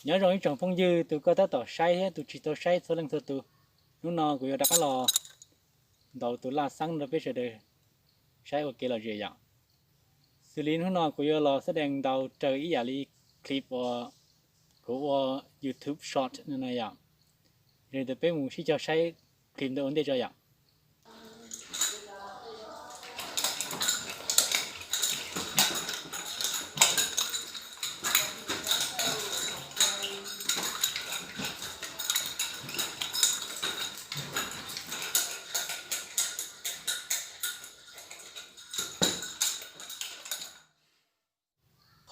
Nyob zoo ib tsoom phooj ywg, tus koj tab tom saib thiab tus tsis tau saib txhua leej txhua tus. Hnub no kuv yuav rov qab los ntaus tus laj xeeb rau peb sawv daws saib ua kev lom zem yom. Xws li hnub no kuv yuav los xab dees ntaus raws ib yam li clip uas kuv ua YouTube short no na yom. Yog li ntawd peb mus sib cog saib clip ntawd ua ntej tso yom.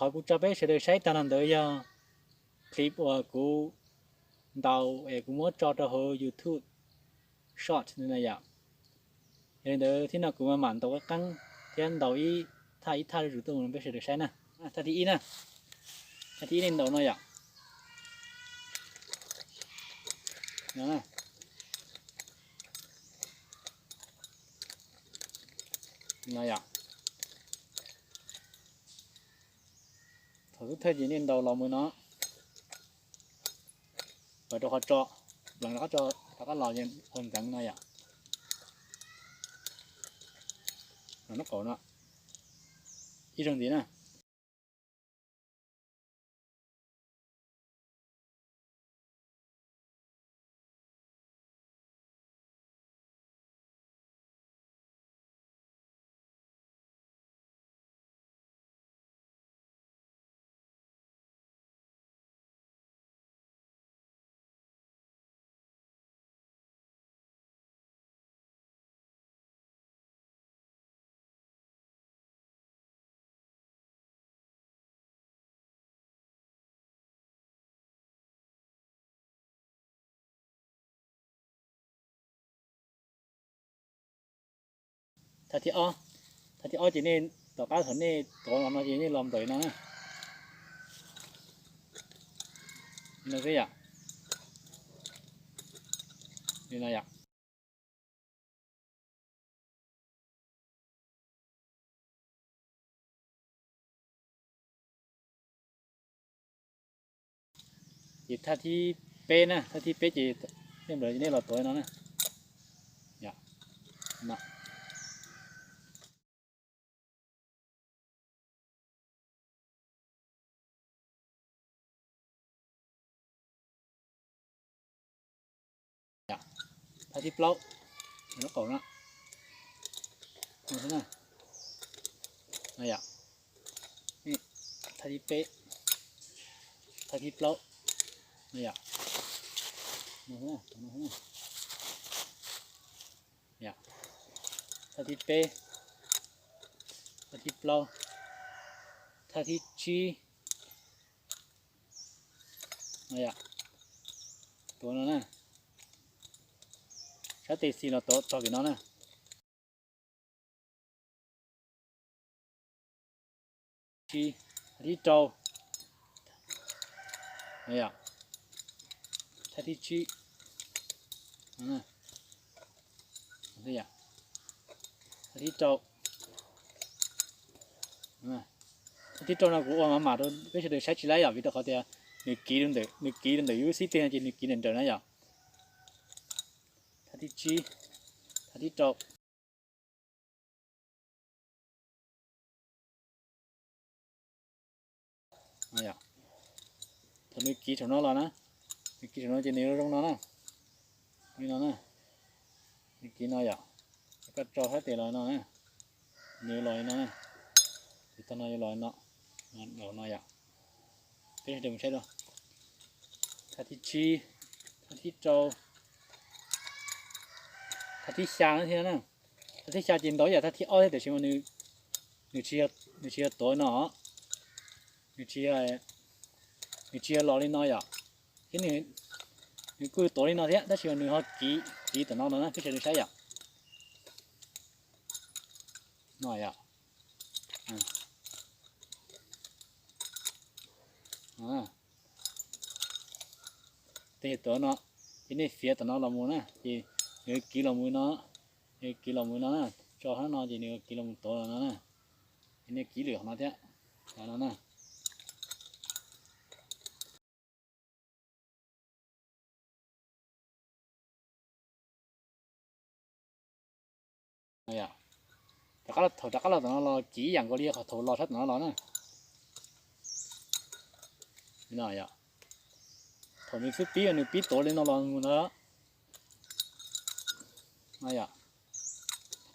Qhov kuv tso peb sawv daws saib tag los ntawd yog clip uas kuv ntaus es kuv muab tso rau hauv YouTube short no na yom. Yog li ntawd thib no kuv mam mam ntaus qeeb qeeb thiab ntaus ib thaj ib thaj zuj zus tuaj mus rau peb sawv daws saib na. Thaj thib ib na, thaj thib ib nej ntaus no yom. No yom. Thaum xub thawj ces nej ntaus los mus no, pab rau qhov tso, pleev rov qab tso, rov qab los ua ntxeev no yom. Los nraub qaum no ib zaug ntxiv na. Thaj thib ob, thaj thib ob ces nej tom qab thaum nej tuav los no ces nej los nplawm no na. Li no xwb yom. Li no yom. Ces thaj thib peb na, thaj thib peb ces nej nplawm ces nej los tuav no na. Thaj thib plaub, nraub qaum no. Thaj thib peb, thaj thib plaub, thaj thib peb, thaj thib plaub, thaj thib tsib. Tuav no na, sab tes xis los tuav txog pem no na. Thaj thib rau, thaj thib tsib, thaj thib rau, thaj thib rau no kuv ua mam mam rau peb sawv daws saib tsis laib yom, vim rau qhov tias nws kiv rau ntawm, nws kiv rau ntawm lub xib teg no ces nws kiv nrawm nrawm na yom. Thaj thib tsib, thaj thib rau. Thaum nws kiv saum no los na, nws kiv saum no ces nws zoo no na, li no na, nws kiv no yom, koj tso sab tes los no na, nws los li no na, ces tag no yuav los no, no yom. Peb sawv daws mus saib dua. Thaj thib tsib, thaj thib rau, thaj thib xya no thiab na. Thaj thib xya ces ntau yam thaj thib ob thiab tiam sis mas nws, nws tsis yog tuav no, nws tsis yog, nws tsis yog los li no yom. Thiab nws kuj tuav li no thiab tab sis mas nws ho kiv, kiv tom no no na peb sawv daws saib yom. No yom. Tej tuav no, ces nej fiav tom no los mus na, ces nws kiv los mus no, nws kiv los mus no na, tso hab no ces nws kiv los mus tuav los no na, ces nej kiv lwm qhov no thiab, no na. Yom, rov qab, thaum rov qab los tom no los kiv ib yam nkaus li qhov thaum los sab tom no los na. No yom, thaum nws xub pib nws pib tuav li no los mus no. No yom,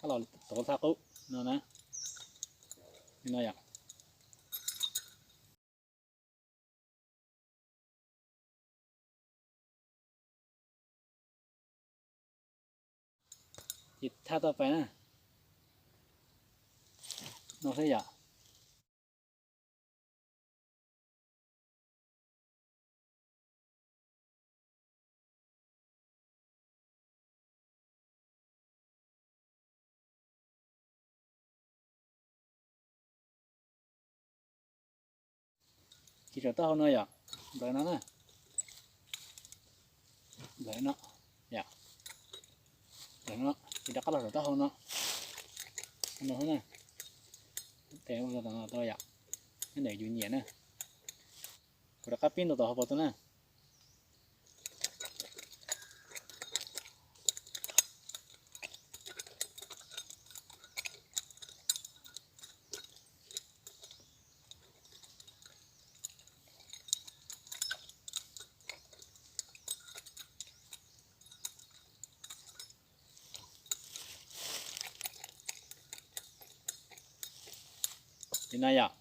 rov qab los tuav txhaj qub no na. No yom. Ces thaj toj pais na. No xwb yom. Ces saum taub hau no yom, nplawm no na, nplawm no, yom, nplawm no, ces rov qab los saum taub hau no, no xwb na. Tes ua tau yom, nyob ntawm yus nyiam na. Kuv rov qab pib ntaus tom hauv paus tuaj na. Li no yom.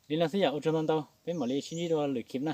Li no xwb yom, ua tsaug ntau ntau, peb mam li sib ntsib dua lwm clip na.